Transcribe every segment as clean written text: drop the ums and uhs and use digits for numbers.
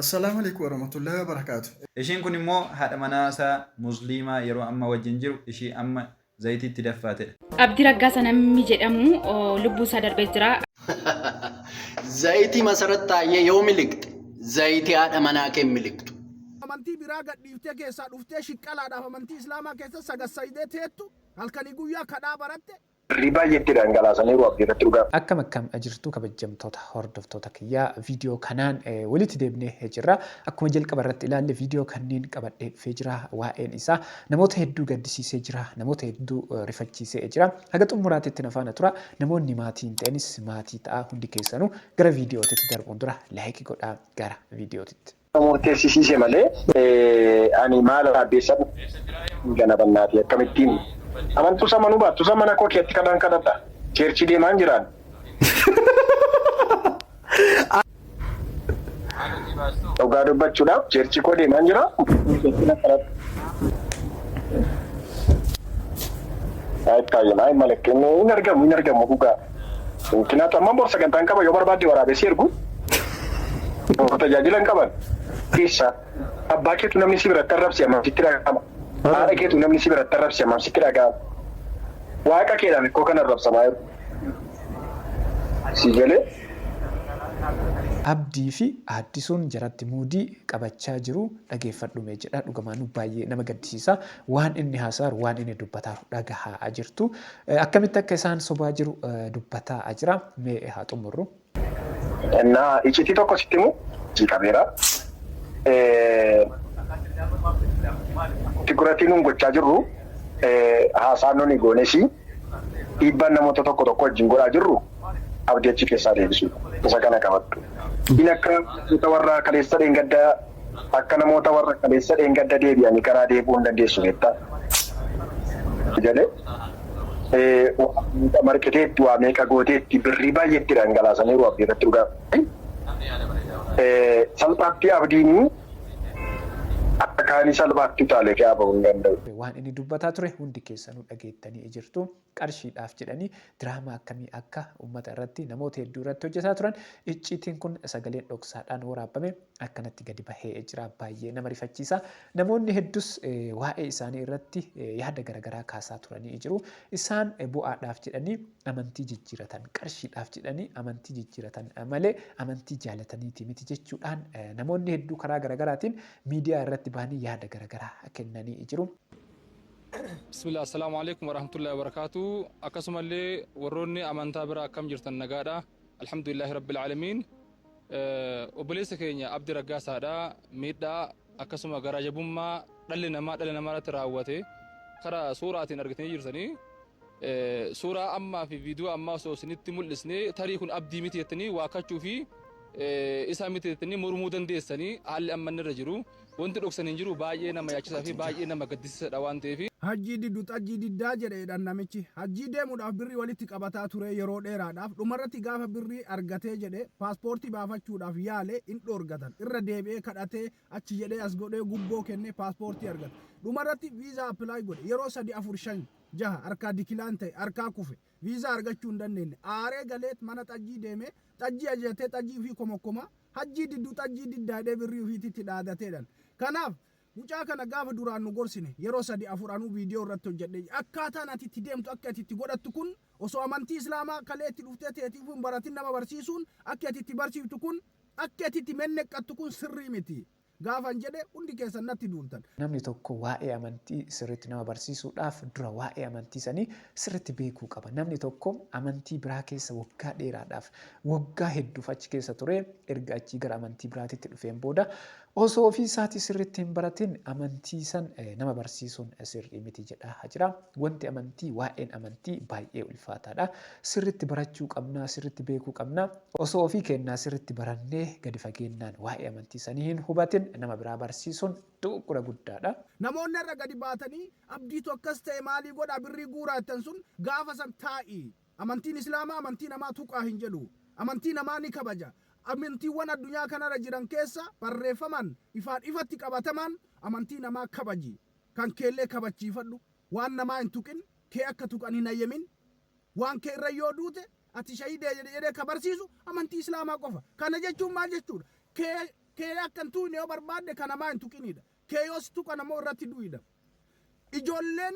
Assalaamu Aleykum Warahmatullahi Wabarakaatu. Ishiin kun immoo haadha manaa isaa Musliimaa yeroo amma wajjin jiru ishii amma zayitiitti daffaatedha. Abdii Raggaasa namni jedhamu lubbuun isaa darbee jira. Zayitii Masarat Taayyee yoo miliqxe zayitii haadha manaa kee hin miliqxu. Amantii biraa gadhiiftee keessaa dhuftee shiqqalaadhaaf amantii Islaamaa keessa sagassaydee teettu halkanii guyyaa kadhaa baratte. Birrii baay'ee itti dhangalaasaniiru Abdii irratti dhugaa. Akkam akkam jirtu kabajjamtoota hordoftoota kiyyaa viidiyoo kanaan walitti deebinee jirra. Akkuma jalqaba irratti ilaalle viidiyoo kanneen qabadhee dhufee jira. Waa'een isaa namoota hedduu gaddisiisee jira. Namoota hedduu rifachiisee jira. Haga xumuraatitti na faana tura. Namoonni maatii hin ta'inis maatii ta'a hundi keessanuu gara viidiyootitti darbuun dura laayikii godhaa gara viidiyootitti. Murteessisiise malee ani maal abbeessa gana bannaati akkamittiin amantuus amanuu baattus mana koo keetti kadhaan kadhadha cheerchii deemaan jiraan. Dhugaa dubbachuudhaaf cheerchii koo deemaan jira. Ay malakkinni hin argamu hin argamu dhugaa. Kinaatu amma bor sagantaan qaba yoo barbaadde waraabessi ergu. Tajaajila hin qaban. Keessa abbaa keetu namni si biratti arrabse hammam sitti dhaga'ama. Haadha keetu namni si biratti arrabse hammam sitti dhaga'ama. Waaqa keedhaan ikkoo kan arrabsamaa jiru. Si galee. Abdii fi Aaddisuun jaratti muudii qabachaa jiru dhageeffadhu mee jedha dhugamaanuu baay'ee nama gaddisiisa waan inni haasa'aaru waan inni dubbataaru dhagahaa jirtu akkamitti akka isaan sobaa jiru dubbataa jira mee haa xumurru. Ennaa icitii tokko sitti himu sii qabeera. Tikuratii nun gochaa jirru haasaan nuni goones dhiibbaan namoota tokko tokko wajjin godhaa jirru abdii achi keessaa deebisuudha. Isa kana qabadhu. Inni akka namoota warra kaleessa dheengadda akka namoota warra kaleessa dheengadda deebi'anii karaa deebi'uu hin dandeessu beektaa. Jedhee waa meeqa marqiteetti waa meeqa gooteetti birrii baay'ee itti dhangalaasaniiru abdii irratti dhugaa. Salphaatti abdiin akka kaanii salphaatti utaalee fe'aa bahuu hin danda'u. Waan inni dubbataa ture hundi keessanuu dhageettanii jirtu. Qarshiidhaaf jedhanii diraamaa akkamii akka uummata irratti namoota hedduu irratti hojjetaa turan icciitiin kun sagaleen dhoksaadhaan waraabame akkanatti gadi bahee jira. Baay'ee nama rifachiisa. Namoonni heddus waa'ee isaanii irratti yaada garaagaraa kaasaa turanii jiru. Isaan bu'aadhaaf jedhanii amantii jijjiiratan, qarshiidhaaf jedhanii amantii jijjiiratan malee amantii jaalataniiti miti jechuudhaan namoonni hedduu karaa garaagaraatiin miidiyaa irratti bahanii yaada garaagaraa kennanii jiru. Bismillah assalaamu alaikum warahmatullahi wabarakatuh. Akkasumallee warroonni amantaa biraa akkam jirtan nagaadha. Alhamdulillahi rabbil aalamiin. Obboleessa keenya Abdi Raggaasaadha. Miidhaa akkasuma garaa jabummaa dhalli namaa dhala namaa irratti raawwate karaa suuraatiin argatanii jirtanii. Suuraa ammaa fi viidiyoo ammaa osoo isinitti mul'isne tarii kun abdii miti jettanii waakkachuu fi isa miti jettanii mormuu dandeessanii haalli amma inni irra jiru wanti dhoksan hin jiru baay'ee nama yaachisaa fi baay'ee nama gaddisiisadha waan ta'eef. Hajjii diddu xajjii diddaa jedhe jedhan namichi. Hajjii deemuudhaaf birrii walitti qabataa ture yeroo dheeraadhaaf. Dhumarratti gaafa birrii argatee jedhe paaspoortii baafachuudhaaf yaale in dhoorgatan. Irra deebi'ee kadhatee achi jedhee as godhee gubboo kennee paaspoortii argate. Dhumarratti viizaa apply godhe. Yeroo 3 4 5 6 harkaa dikilaan ta'e harkaa kufe. Viizaa argachuu hin dandeenne. Aaree galeet mana xajjii deemee xajjii ajajatee xajjii ufii komokkoma. Hajjii diddu xajjii diddaa jedhee birrii ufiititti dhaadate jedhan. Kanaaf mucaa kana gaafa duraan nu gorsine yeroo 3 4 anuu viidiyoo irratti hojjadhee akkaataan ati itti deemtu akki ati itti godhattu kun osoo amantii islaamaa kalee itti dhuftee teetiifuu hin baratin nama barsiisuun akki ati itti barsiiftu kun akki ati itti menneqqattu kun sirrii miti gaafan jedhe hundi keessan natti duultan. Namni tokko waa'ee amantii sirriitti nama barsiisuudhaaf dura waa'ee amantii sanii sirriitti beekuu qaba. Namni tokko amantii biraa keessa waggaa dheeraadhaaf, waggaa hedduuf achi keessa turee erga achii gara amantii biraatitti dhufeen booda osoo ofii isaatii sirriitti hin baratin amantii san nama barsiisuun sirrii miti jedhaa jira. Wanti amantii waa'een amantii baay'ee ulfaataadha. Sirriitti barachuu qabna, sirriitti beekuu qabna. Osoo ofii keennaa sirriitti barannee gadi fageennaan waa'ee amantii sanii hin hubatin nama biraa barsiisuun dogoggora guddaadha. Namoonni har'a gadi baatanii Abdiitu akkas ta'e maalii godhaa birrii guuraa jettan sun gaafa san taa'i. Amantiin Islaamaa amantii namaa tuqaa hin jedhu. Amantii namaa ni kabaja. Amantiiwwan addunyaa kanarra jiran keessa barreeffamaan ifaan ifatti qabatamaan amantii namaa kabaji. Kan keellee kabachiifadhu. Waan namaa hin tuqin, kee akka tuqan hin hayyamin. Waan kee irra yoo duute ati shahiida jedhee ka barsiisu amantii Islaamaa qofa. Kana jechuun maal jechuudha? Kee Kee akka hin tuqne yoo barbaadde kan namaa hin tuqinidha. Kee yoo si tuqan ammoo irratti du'idha. Ijoolleen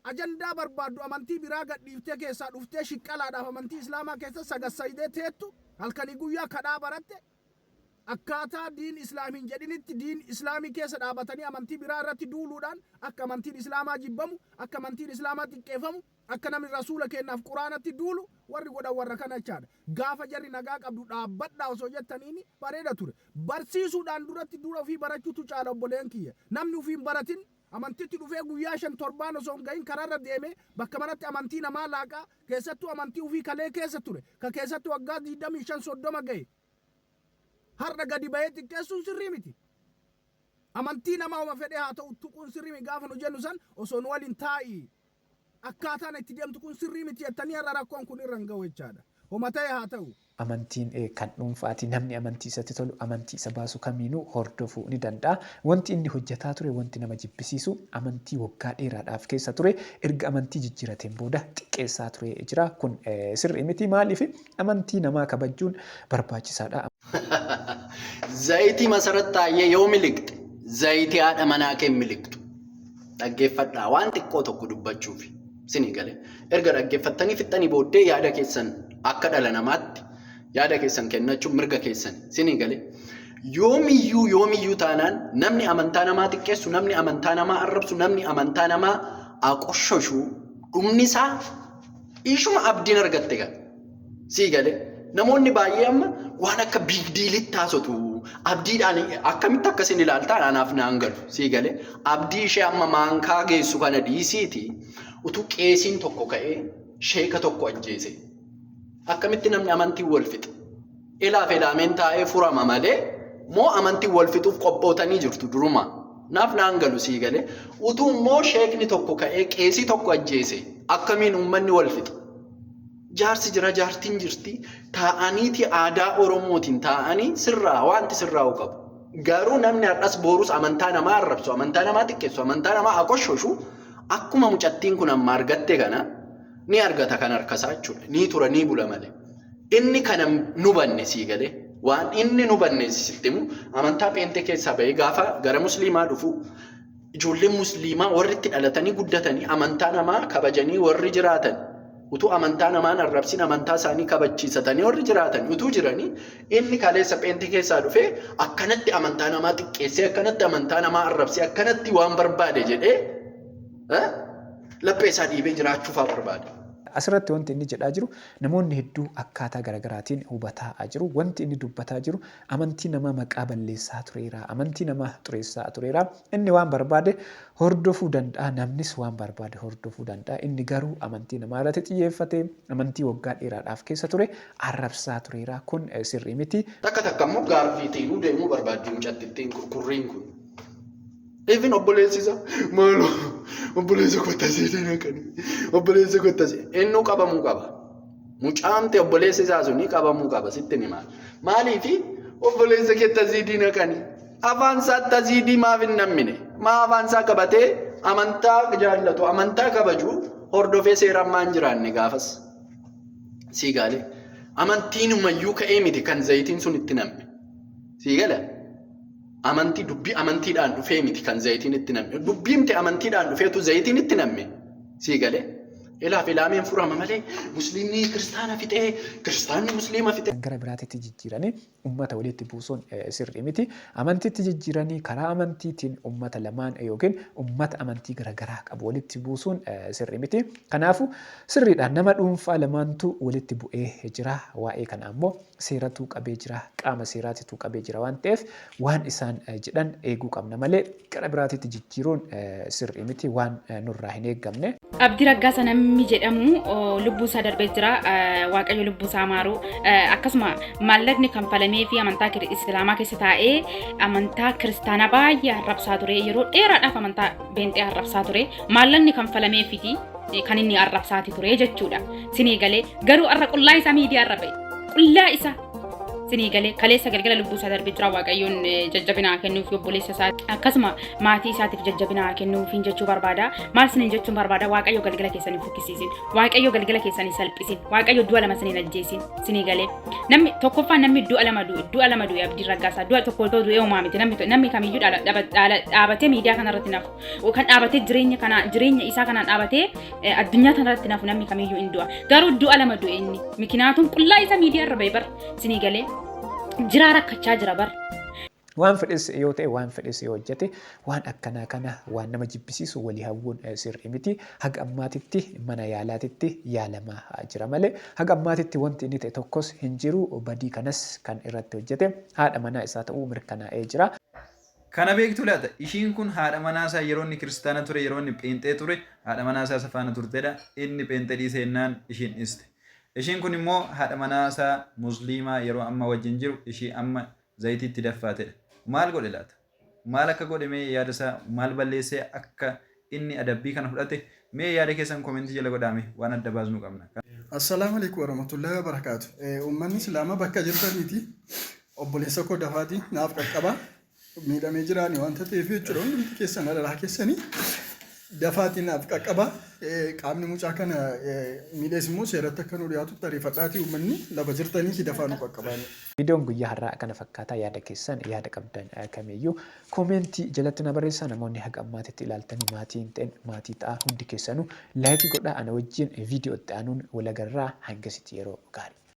ajandaa barbaaddu amantii biraa gadhiiftee keessaa dhuftee shiqqalaadhaaf amantii Islaamaa keessa sagassayidee teettu, halkanii guyyaa kadhaa baratte, akkaataa diin Islaam hin jedhinitti diin Islaamii keessa dhaabatanii amantii biraa irratti duuluudhaan akka amantiin Islaamaa jibbamu, akka amantiin Islaamaa xiqqeeffamu, akka namni Rasuula keennaaf Quraanatti duulu warri godhan warra kana jechaadha. Gaafa jarri nagaa qabdu dhaabbadhaa osoo jettaniini bareeda ture. Barsiisuudhaan duratti dura ofii barachuutu caala, obboleen kiyya. Namni ofii hin baratin amantitti dhufee guyyaa 5 torbaan osoo hin gahin karaarra deemee bakka manatti amantii namaa laaqaa, keessattuu amantii ofii kalee keessa ture, ka keessatti waggaa 25 30 gahe har'a gadi bahee xiqqeessuun sirrii miti. Amantii namaa homa fedhee haa ta'u tuquun sirrii miti gaafa nu jennu san osoo nu waliin taa'ii akkaataan itti deemtu kun sirrii miti jettanii har'a rakkoon kun irra hin gahu jechaadha. Homa ta'e haa ta'u. Amantiin kan dhuunfaati. Namni amantii isatti tolu, amantii isa baasu kamiinuu hordofuu ni danda'a. Wanti inni hojjetaa ture wanti nama jibbisiisu amantii waggaa dheeraadhaaf keessa ture erga amantii jijjiirateen booda xiqqeessaa turee jira. Kun sirrii miti. Maaliif, amantii namaa kabajuun barbaachisaadha. Zayitii Masarat Taayyee yoo miliqxe, zayitii haadha manaa kee hin miliqxu. Dhaggeeffadhaa, waan xiqqoo tokko dubbachuuf isinii gale. Erga dhaggeeffattanii fixxanii booddee yaada keessan, akka dhala namaatti yaada keessan kennachuun mirga keessan, isinii gale. Yoomiyyuu yoomiyyuu taanaan namni amantaa namaa xiqqeessu, namni amantaa namaa arrabsu, namni amantaa namaa aqoshoshu, dhumni isaa ishuma abdiin argatte gala. Sii galee, namoonni baay'ee amma waan akka big dealitti haasotu. Abdiidhaan akkamitti akkasin ilaaltaan anaaf naan galu. Sii galee, abdii ishee amma maankaa geessu kana dhiisiiti, utuu qeesiin tokko ka'ee sheeka tokko ajjeese. Akkamitti namni amantii wal fixa? Ilaaf ilaameen taa'ee furama malee moo amantii wal fixuuf qophootanii jirtu duruma? Naaf naan galu, sii galee. Utuu immoo sheekni tokko ka'ee qeesii tokko ajjeese, akkamiin uummanni wal fixa? Jaarsi jira, jaartiin jirti, taa'aniiti aadaa Oromootiin taa'anii sirraa wanti sirraa'u qabu. Garuu namni har'as boorus amantaa namaa arrabsu, amantaa namaa xiqqeessu, amantaa namaa aqoshoshu, akkuma mucattiin kun amma argatte kana ni argata kan harkasaa jechuudha. Ni tura, ni bula malee. Inni kana nu banne, sii galee, waan inni nu banne sitti himu, amantaa pheenxee keessaa bahee gaafa gara musliimaa dhufu, ijoolleen musliimaa warri itti dhalatanii guddatanii amantaa namaa kabajanii warri jiraatan, utuu amantaa namaan arrabsin amantaa isaanii kabachiisatanii warri jiraatan utuu jiranii, inni kaleessa pheenxee keessaa dhufee akkanatti amantaa namaa xiqqeessee, akkanatti amantaa namaa arrabsee, akkanatti waan barbaade jedhee laphee isaa dhiibee jiraachuufaa barbaada. Asirratti wanti inni jedhaa jiru namoonni hedduu akkaataa garaagaraatiin hubataa jiru. Wanti inni dubbataa jiru amantii namaa maqaa balleessaa tureera. Amantii namaa xureessaa tureera. Inni waan barbaade hordofuu danda'a. Namnis waan barbaade hordofuu danda'a. Inni garuu amantii namaa irratti xiyyeeffatee amantii waggaa dheeraadhaaf keessa ture arrabsaa tureera. Kun sirrii miti. Takka takka immoo gaarfiitiinuu deemuu barbaaddi mucattittiin kurkurriin kun. Even obboleessi isaa, "Maaloo, obboleessa kottasee naqanii, obboleessa kottasee," innuu qabamuu qaba. Mucaamte obboleessi isaa suni qabamuu qaba, sitti himaa. Maaliifi obboleessa kee taziidii naqanii? Afaan isaa taziidii maaf hin nammine? Maa afaan isaa qabatee amantaa jaallatu, amantaa kabaju hordofee seeraan maan jiraanne gaafas? Sii galee, amantiinumayyuu ka'ee miti kan zayitiin sun itti namme. Sii gala? Amantii, dubbii amantiidhaan dhufee miti kan zayitiin itti namme. Dubbiimte amantiidhaan dhufeetu zayitiin itti namme. Sii galee? Ilaaf ilaameen furama malee musliimni kiristaana fixee, kiristaanni musliima fixee. Gara biraatitti jijjiiranii ummata walitti buusuun sirrii miti. Amantiitti jijjiiranii karaa amantiitiin ummata lamaan yookiin ummata amantii garaagaraa qabu walitti buusuun sirrii miti. Kanaafuu sirriidha, nama dhuunfaa lamaantu walitti bu'ee jira. Waa'ee kana ammoo seeratu qabee jira, qaama seeraatitu qabee jira waan ta'eef waan isaan jedhan eeguu qabna malee gara biraatitti jijjiiruun sirrii miti, waan nurraa hin eeggamne. Abdii Raggaasa namni jedhamu lubbuu isaa darbee jira. Waaqayyo lubbuu isaa maaru. Akkasuma maallaqni kanfalamee fi amantaa islaamaa keessa taa'ee amantaa kiristaanaa baay'ee arrabsaa ture. Yeroo dheeraadhaaf amantaa beenxee arrabsaa ture. Maallaqni kanfalamee fiti kan inni arrabsaati ture jechuudha. Sinii galee, garuu har'a qullaa isaa miidiyaa irra ba'e. Qullaa isaa. Sinii galee kaleessa galgala lubbuu isaa darbee jira. Waaqayyoon jajjabina haa kennuuf, obboleessa isaa akkasuma maatii isaatiif jajjabina haa kennuufiin jechuu barbaada. Maal siniin jechuun barbaada? Waaqayyo galgala keessanii fukkisiisin. Waaqayyo galgala keessanii salphisin. Waaqayyo du'a lama siniin ajjeesin. Sinii galee namni tokkoffaa namni du'a lama du'e, du'a lama du'e Abdiin Raggaasaa du'a tokko otoo du'e homaa miti. Namni kamiyyuu dhaabatee miidiyaa kanarratti nafu kan dhaabatee jireenya kana jireenya isaa kanaan dhaabatee addunyaa kanarratti nafu namni kamiyyuu hin du'a. Garuu du'a lama du'e inni mikinaatuun qullaa isa miidiyaa irra ba'e bar sinii galee jiraa rakkachaa jira bar. Waan fedhes yoo ta'e, waan fedhes yoo hojjete, waan akkanaa kana waan nama jibbisiisu walii hawwuun sirrii miti. Haga ammaatitti mana yaalaatitti yaalamaa jira malee haga ammaatitti wanti inni ta'e tokkos hin jiru. Badii kanas kan irratti hojjete haadha manaa isaa ta'uu mirkanaa'ee jira. Kana beektuu laata? Ishiin kun haadha manaa isaa yeroo inni kiristaana ture, yeroo inni pheenxee ture, haadha manaa isaa isa faana turtedha. Inni pheenxee dhiisee jennaan ishiin dhiiste. Ishiin kun immoo haadha manaa isaa musliimaa yeroo amma wajjin jiru ishii amma zayitiitti daffaatedha. Maal godhe laata? Maal akka godhe mee yaada isaa, maal balleessee akka inni adabbii kana fudhate mee yaada keessan komentii jala godhaame, waan adda baasnuu qabna. Assalaamu alaikum warahmatullahi wabarakaatu. Uummanni Islaamaa bakka jirtaniiti obboleessa koo dafaati naaf qaqqaba. Miidhamee jiraani wanta ta'eef jechuudha, hundumti keessan adaraa keessanii dafaatii naaf qaqqaba. Qaamni mucaa kana miidhees immoo seeratti akka nu dhiyaatutti ariifadhaatii uummanni lafa jirtaniiti dafaa nu qaqqabaani. Viidiyoon guyyaa har'aa kana fakkaata. Yaada keessan, yaada qabdan kamiyyuu koomeentii jalatti na barreessaa. Namoonni haga ammaatitti ilaaltanii maatii hin ta'in maatii ta'aa. Hundi keessanuu laayikii godhaa. Ana wajjin viidiyoo itti aanuun wal agarraa, hangasitti yeroo gaarii.